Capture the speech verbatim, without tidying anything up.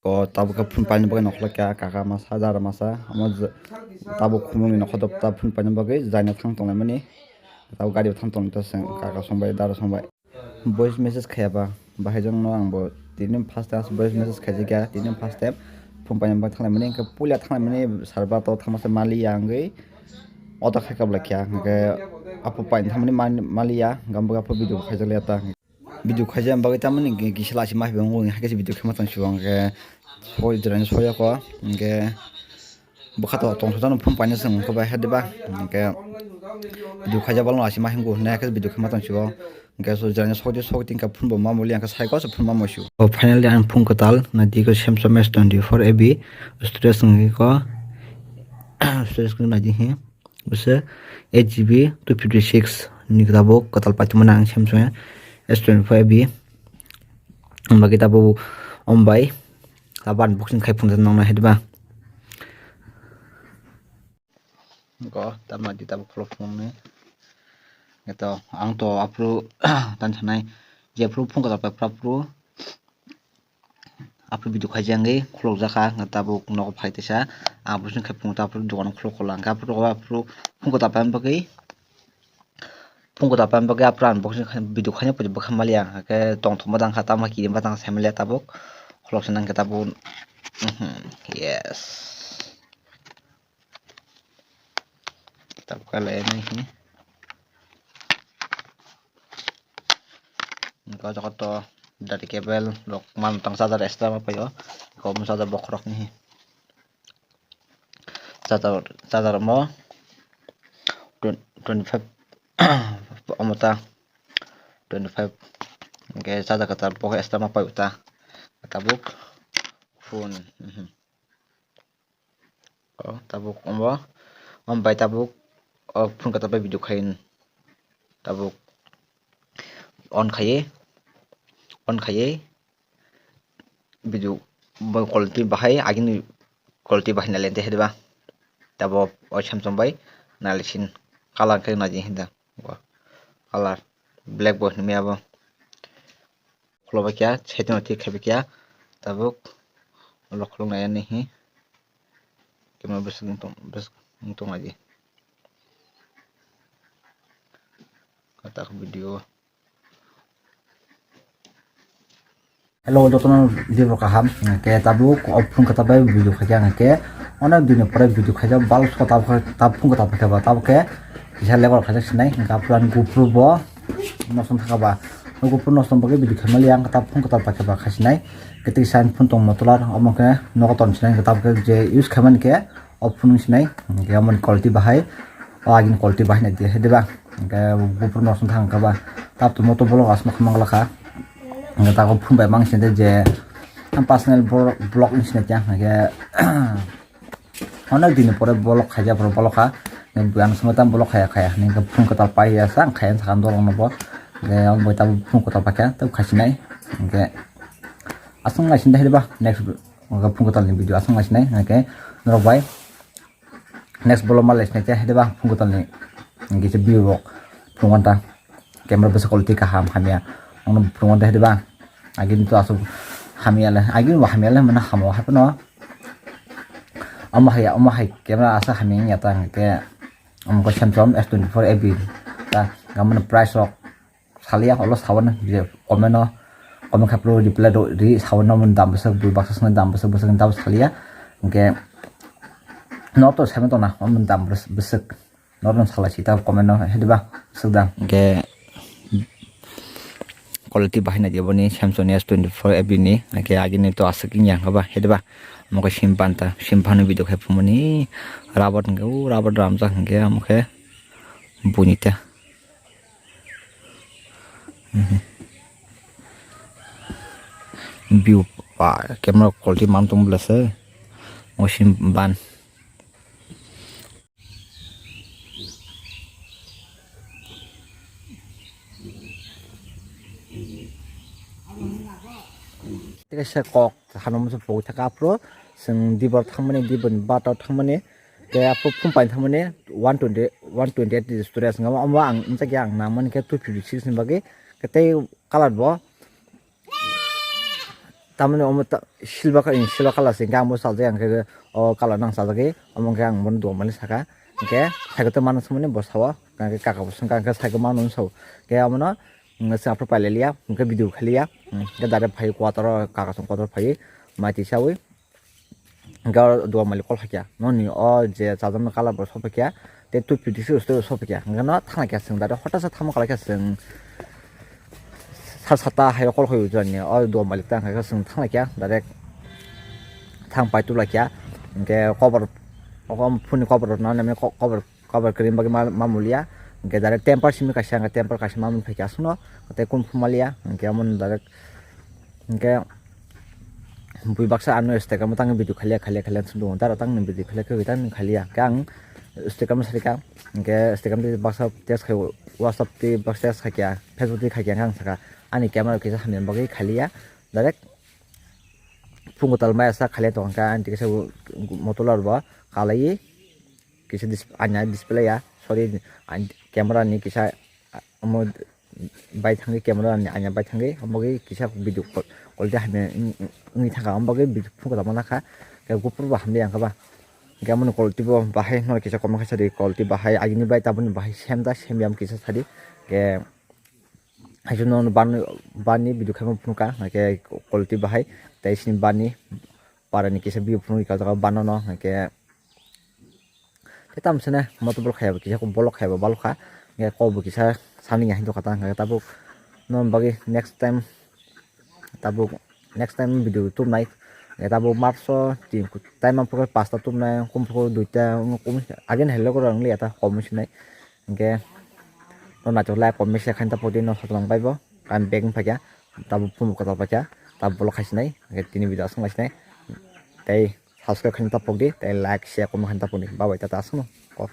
O tabuk khe phone paina bagwi nokholok kha, kaka masa, dara masa, omo je-, tabuk khumungni nokho tabuk phone paina bagwi jaina thang tonglaimani. Tabuk gari bo thang tongtoseng, kaka songbai, dara songbai. Voice message khaiya ba, bahai jongno ang bo tini first time voice message khaijak ya, tini first time phone paina bagwi thanglaimani, hwnkhe puila thanglaimani sir ba to thangmasa maliya wngwi auto khai kabla kha, hwnkhe apo paina thangmani maliya, hwnkhe ang bo apo video khaijak liya ta. Video khaijak bagwi tamani kisa lachima hai wngwi hai khe video khaima tong sio, hwnkhe soi jora ni soyako, hwnkhe bwkha to tong sojak no phone paina swng khe bai hai diba, hwnkhe video khaijak bagwi lachima hai wngwi hai khe video khaima tong sio, hwnkhe so jora ni soi di soi tin khe phone bo ma muli hwnkhe sai ko se phone ma mo sio. O finally ang phone kwtal na di ko Samsung S twenty four A B storage wngwi ko storage wngwi na di he. Bwswk eight G B two fifty six ni tabuk kwtal paithago ang Samsung S twenty five B. Bagwi tabuk ombai abo unboxing khai phunukjak nokna hai diba. Go tamo di tabuk khuluk phunukni. Eto ang to aphuru tan sanai je aphuru phunukjak pai aphuru. Aphuru video khaijak wngwi khulukjak kha, hwnkhe tabuk nogo phai teisa. Ang bwswk khe phungo ta aphuru dogan khuluk khulak, hwnkhe aphuru, aphuru phungo ta paina bagwi, phungo ta paina bagwi aphuru ang bwswk khe video khaina pudi bwkha maliya, hwnkhe tongthokma tang kha, tamo kirimba tang kha, sai maliya tabuk. Khuluksa nang khe tabuk, mhm, yes. Tabuk kha lai nai hi. Hwnkhe o jaga to data cable rok mantang charger extra ma paio. Kom charger bokhorok ni hi. Charger, charger mo twen-, twenty five omo ta twenty five. Hwnkhe charger kwtal bo extra ma paio ta. Tabuk phone. Mhm. O tabuk omo, omo bai tabuk o phone kwtal bai video khain tabuk on khaiwi, on khaiwi video bo quality bahai agini quality bahai nai lente hai diba. Tabuk o Samsung bai nai lisin color khe nai di hinda. Bo color black bo hinwi abo. Khulobakya, setting o thik khaibakya, tabuk ulo khuluk nai ani hi. Kema bwswk wng tong, bwswk wng tong lai di. Katak video. Hello, jotono video kaham, ke tabuk o phone kwtal bai video khaikha, ke onek din ni pore video khaijak, bal sota tab phone kwtal khaikha ba, tabuk ke kisa level khaijak sinai, hwnkhe aphuru ani GoPro bo nosom thaka ba. O GoPro nosom bagwi video khaimali ang kwtal phone kwtal paikha ba khaisinai. Kwtwi sign phone tong motolar omo khe nogo ton sinai kwtal khe je use khaimani khe o phone wng sinai. Hwnkhe omo ni quality bahai, o agini quality bahai nai di hai diba. Hwnkhe GoPro nosom thang kha ba. Tab to moto vlog asma khamang lakha. Hwnkhe tago phone bai mang sinai je personal vlog wng sinai kya hwnkhe Onek din ni pore bolok khaijak, borok bolok kha. Ang sumai tamo bolok khaya khaya hinwi phone kwtal pai ya sa, ang khaya sakha dorok no bo. Hwnkhe ang bai tabuk phone kwtal paikha, tabuk khaisinai. Hwnkhe aswk naisinai ba next phone kwtal ni video aswk naisinai. Hwnkhe norok bai next bolok ma laisinai khe hai ba phone kwtal ni hwnkhe se view rok phone anta. Camera bwswk quality kaham hamya. Ang no phungo de ba. Agini to aswk hamya le, agini bo hamya le mano hamo hai phano. Omo hai, omo hai camera aswk hamya wngya ta hwnkhe. Omo khe Samsung S twenty four A B. Ta gamano price rok saliya, olo sawan je comment no, comment khai phuru reply do ri, sawan no dam bwswk, bui baksa swngo dam bwswk, bwswk dam saliya. Hwnkhe no to saiman tongna omo dam bwswk. Norno salai si ta comment no hai diba swk da. Hwnkhe quality bahai nai di boni Samsung S twenty four A B ni, hwnkhe agini to aswk wngya hwnkhe ba hai diba. Omo khe sim panta, sim phano video khai phumani rubber hwnkhe o rubber ramjak hwnkhe omo khe buini ta. View pa camera quality man tong bwlasa o sim ban. Tei kaisa kok hano masa pogwi thaka aphuru chwng dibor thangmani, dibor ni bator thangmani, tei aphuru phung paina thangmani one twenty, one twenty eight storage wngkha, omo ang wngchakya ang nangmani khe two fifty six ni bagwi, tei colour bo Tamoni omo ta-, silver ka-, silver colour se, hingke ang bo chajakya, hingke o colour nang chajakgwi, omo hingke ang bono dugan malik saka, hingke cycle to mano sumani bo sao, hingke kaka bo songkha, hingke cycle mano sao, hingke omono, mm, chwng aphuru pailailia, hingke video khailia, mm, hingke direct phai quarter o, kaka song quarter phai, mai twi saui, hingke o dugan malik call khaikha, noni o je chajakmani colour bo sophaikha, tei two fifty six to sophaikha, hingke no thanglaikha chwng direct, hotasa thangma kalaikha chwng. Sar sata hai call khai ujani, o dugan malik ta hingke chwng thanglaikha, direct thang pai tublaikha, hingke cover, o phone ni cover rok no nami co-, cover, cover kwrwi bagwi ma, ma mulia, hingke direct temper simi kaisa, hingke temper kaisa ma mung phaikha aswkno, tei kung phumaliya, hingke omo direct, hingke bui baksa ano Instagram o tang video khailia, khailia, khailia, sundung taro tang video khailia, khailia, tang khailia, hingke ang Instagram o sarika, hingke Instagram tei baksa text khai, WhatsApp tei baksa text khaikha, Facebook tei khaikha, hingke ang saka, ani camera kisa hamya bagwi khailia, direct phungo tal maya sa khailia tongkha, ani tei kisa motolar bo kalaiwi, kisa dis-, anya display ya, sorry, an-, camera ni kisa, ah, omo bai thangwi camera ni anya bai thangwi, omo bagwi kisa video qual-, quality hamya wng-, wng-, wngwi thangkha, omo bagwi video phungo tongma nakha, khe gopro bo hamya wngkha ba, khe amoni quality bo bahai no kisa comment khe sadi, quality bahai agini bai taboni bahai same da same ya kisa sadi, khe haikhe no bani, bani video khaima phunukha, haikhe quality bahai, tei sini bani para ni kisa video phunukha, o jaga bano no, haikhe. Tei tamo sene moto block khaiba kisa, kok block khaiba balokha. Hingke kok bo kisa sani ya hinwi tongkha ta, hingke tabuk no bagwi next time, tabuk next time video tubnai. Hingke tabuk March o tin time aphuru pasta tubnai, kum phuru duita, kum again hello goro wng liya ta, kom sinai. Hingke no naithok like, comment, share khaina ta podi no sotongo bai bo. Ang bag wng phaikha, tabuk phunuk kwtal paikha, tabuk block khaisinai, hingke tini video aswk laisinai. Tei subscribe khaina ta pokdi, tei like, share, comment khaina ta pokdi. Bye bye, tata, aswkno. Kok.